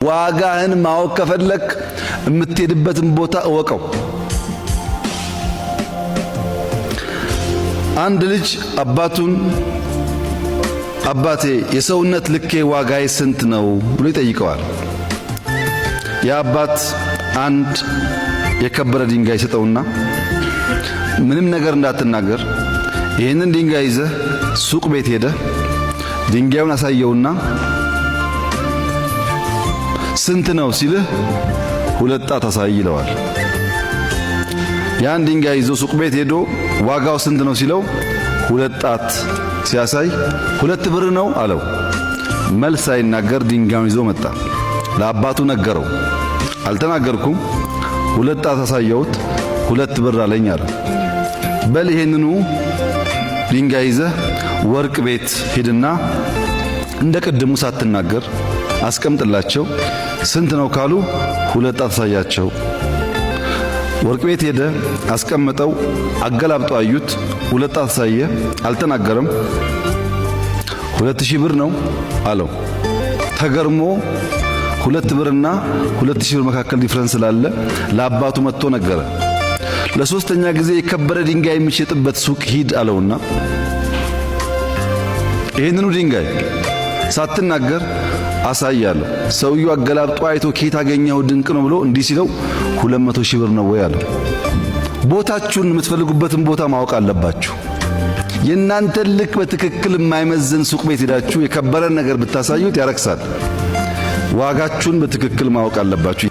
ዋጋህን ማወቅ ከፈለክ የምትሄድበትን ቦታ እወቀው። አንድ ልጅ አባቱን አባቴ የሰውነት ልኬ ዋጋዬ ስንት ነው ብሎ ይጠይቀዋል። የአባት አንድ የከበረ ድንጋይ ሰጠውና ምንም ነገር እንዳትናገር ይህንን ድንጋይ ይዘህ ሱቅ ቤት ሄደህ ድንጋዩን አሳየውና ስንት ነው ሲልህ ሁለት ጣት አሳይ ይለዋል። ያን ድንጋይ ይዞ ሱቅ ቤት ሄዶ ዋጋው ስንት ነው ሲለው ሁለት ጣት ሲያሳይ 2 ብር ነው አለው። መልስ ሳይናገር ድንጋዩን ይዞ መጣ። ለአባቱ ነገረው። አልተናገርኩም፣ ሁለት ጣት አሳየሁት፣ 2 ብር አለኝ አለ። በል ይሄንኑ ድንጋይ ይዘህ ወርቅ ቤት ሂድና እንደ ቅድሙ ሳትናገር አስቀምጥላቸው። ስንት ነው ካሉ ሁለት ጣት አሳያቸው። ወርቅ ቤት ሄደ፣ አስቀምጠው፣ አገላብጦ አዩት። ሁለት ጣት አሳየ፣ አልተናገረም። 2000 ብር ነው አለው። ተገርሞ 2 ብርና 2000 ብር መካከል difference ስላለ ለአባቱ መጥቶ ነገረ። ለሶስተኛ ጊዜ የከበረ ድንጋይ የሚሸጥበት ሱቅ ሂድ አለውና ይህንኑ ድንጋይ ሳትናገር አሳያለሁ። ሰውየው አገላብጦ አይቶ ከየት አገኘኸው ድንቅ ነው ብሎ እንዲህ ሲለው 200,000 ብር ነው ወይ አለው። ቦታችሁን የምትፈልጉበትን ቦታ ማወቅ አለባችሁ። የእናንተን ልክ በትክክል የማይመዝን ሱቅ ቤት ሄዳችሁ የከበረን ነገር ብታሳዩት ያረክሳል። ዋጋችሁን በትክክል ማወቅ አለባችሁ።